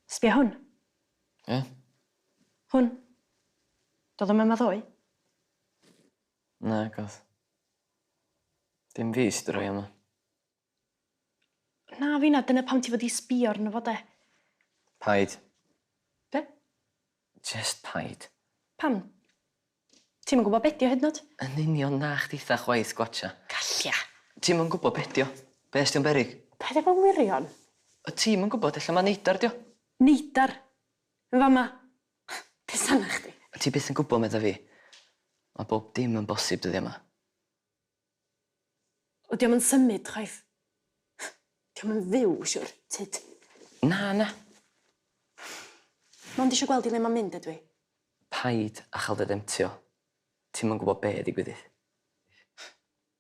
Sbia hwn. Ie? Hwn. Doedd o'm yma ddoe. Nag o'dd. Dim fi sy 'di rhoi o 'ma. Na finna, dyna pam ti fod i sbio arno fo de. Paid. Be? Jyst paid. Pam? Ti'm yn gwybod be' 'di o hyd yn o'd? Yn union na chditha chwaith gwatcha. Callia. Ti'm yn gwybod be' 'di o. Be' os 'di o'n beryg? Paid â bod yn wirion. Wyt ti'm yn gwybod ella ma' neidar 'di o. Neidar? Yn fama? Be' sana chdi? Ti byth yn gwybod medda fi. Ma' bob dim yn bosib dyddia' 'ma. O 'di o'm yn symud chwaith. 'Di o'm yn fyw siwr, tyd. Na na. Mond isio gweld i le ma'n mynd ydw i. Paid a chael dy demtio. Ti'm yn gwybod be ddigwyddith.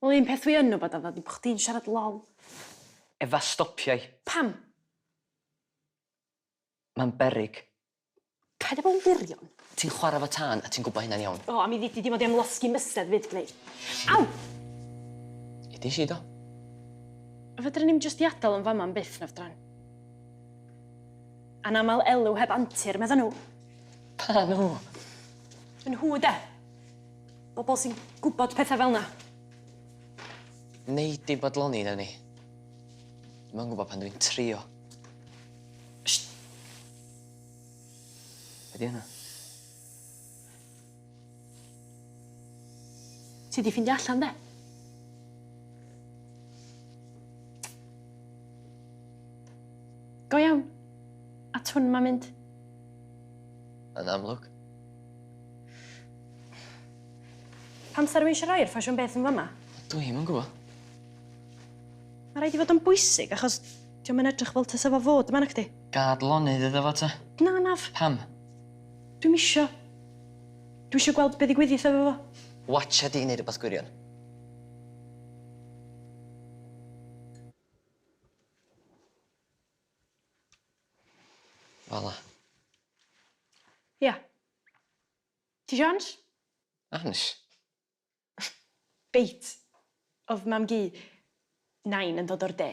Wel un peth dwi yn wbod Adda 'di bo' chdi'n siarad lol. Efa stopiai. Pam? Ma'n beryg. Paid â bod yn wirion. Ti'n chwara fo tân a ti'n gwbo hynna'n iawn. O a mi ddudi di mod i am losgi mysedd 'fyd gneu. Aw! Udish i do? Fedran ni'm jyst 'i adal yn fama am byth na fedran? Anamal elw heb antur, medda nhw. Pa nhw? Y nhw de. Bobl sy'n gwybod pethau fel 'na. Nei di bodloni na ni. Dwi'm yn gwybod pan dwi'n trio. Sht! Be di hynna? Ti di ffindio allan de? Go iawn? At hwn ma'n mynd? Yn amlwg. Pam sa rywun eisiau rhoi'r ffasiwn beth yn fama? Dwi'm yn gwybod. Mae rhaid i fod yn bwysig achos dio'm yn edrych fel tasa fo fod yma nacdi? Gad lonydd iddo fo ta. Na naf. Pam? Dwi'm isio. Dwi isio gweld be ddigwyddith efo fo. Watcha di neud rwbath gwirion. Fala. Ia. Ti isio Ansh? Ansh? Beit. O'dd mam-gu Nain yn dod o'r de.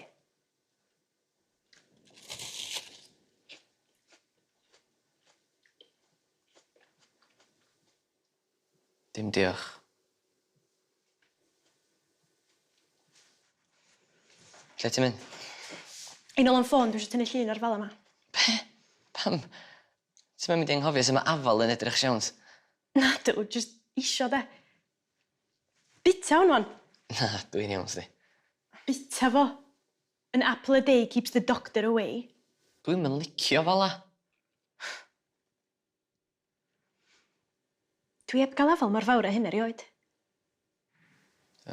Dim diolch. Lle ti'n mynd? I nôl 'yn ffôn dwi isio tynnu llun o'r fala 'ma. Be'? Pam? Ti'm yn mynd i anghofio su' ma' afal yn edrych siawns? Nadw, jyst isio 'de. Bita 'wn ŵan. Na, dwi'n iawn sdi. Bita fo. An apple a day keeps the doctor away. Dwi'm yn licio fala. Dwi 'eb ga'l afal mor fawr â hyn erioed.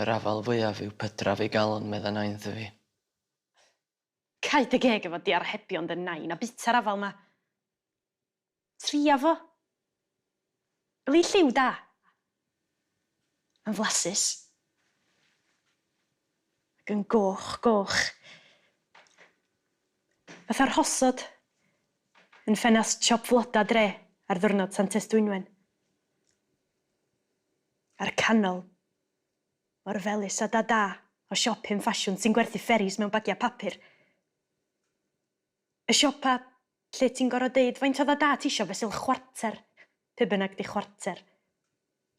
Yr afal fwyaf yw pydraf ei galon, medda nain wrtho fi. Cau dy geg efo diarhebion dy nain a bita'r afal 'ma. Tria fo. Yli lliw da. Mae'n flasus. Ac yn goch goch. Fatha'r rhosod yn ffenast siop floda dre ar ddiwrnod Santes Dwynwen. A'r canol mor felys a da da o siop hen ffasiwn sy'n gwerthu fferis mewn bagiau papur. Y siopa lle ti'n gor'o' deud faint o dda da ti isio fesul chwarter, pe bynnag 'di chwarter.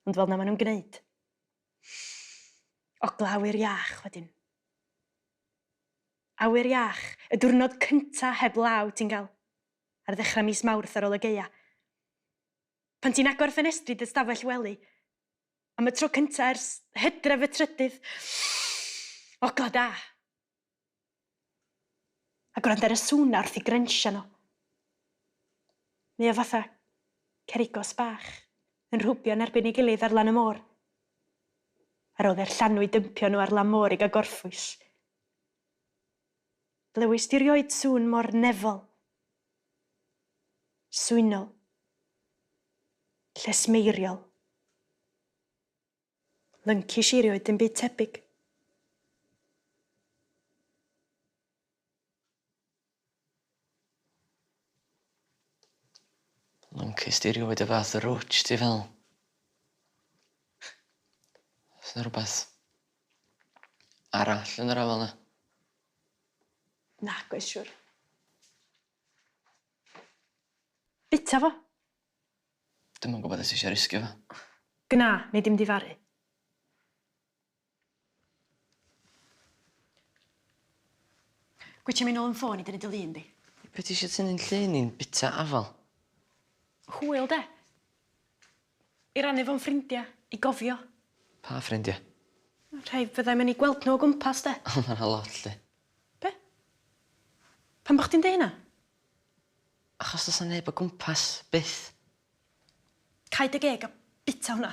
Ond fel 'na ma' nhw'n gneud. Ogla awyr iach wedyn. Awyr iach, y diwrnod cynta heb law ti'n gael, ar ddechrau mis Mawrth ar ôl y gaea. Pan ti'n agor ffenestri dy stafell wely, am y tro cynta ers Hydref y trydydd. Ogla da! A gwrando ar y sŵn 'na wrth i grensian o. Mae o fatha cerigos bach yn rhwbio yn erbyn ei gilydd ar lan y môr. Ar ôl i'r llanw i dympio nhw ar lan môr i gael gorffwys. Glywis di rioed sŵn mor nefol, swynol, llesmeiriol. Lyncis i erioed dim byd tebyg. Lyncis di erioed y fath rwtsh ti fel. O's 'na rwbath arall yn yr afal 'na? Nag oes siwr. Bita fo. Dwi'm yn gwybod os eisiau risgio fo. Gna, nei di'm difaru. Gwitia mi nôl yn ffôn i dynnu dy lun di. Be ti eisiau tynnu'n llun i'n bita afal? Hwyl de. I rannu fo'n ffrindia, i gofio. Pa ffrindia? Rhai fyddai'm yn eu gweld nhw o gwmpas de. Ma' 'na lot 'lly. Be? Pam bo' chdi'n deu hynna? Achos do's 'na neb o gwmpas, byth. Cau dy geg a bita hwnna.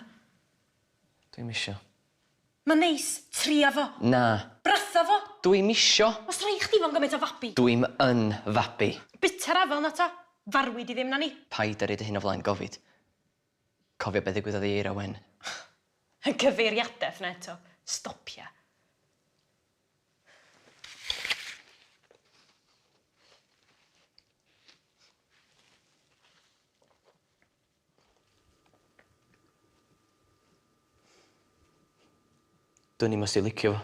Dwi'm isio. Ma'n neis, tria fo. Na. Bratha fo. Dwi'm isio. Os rhai chdi fo'n gymaint o fabi. Dwi'm yn fabi. Bita'r afal 'na ta. Farwi di ddim na ni. Paid â roid dy hun o flaen gofid. Cofio be ddigwyddodd i Eira Wen. Y cyfeiriadaeth 'na eto. Stopia. Dwn i'm os ti licio fo.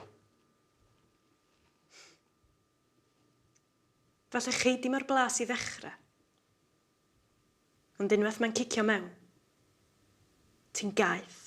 Falle chei di mo'r blas i ddechra. Ond unwaith mae'n cicio mewn, ti'n gaeth.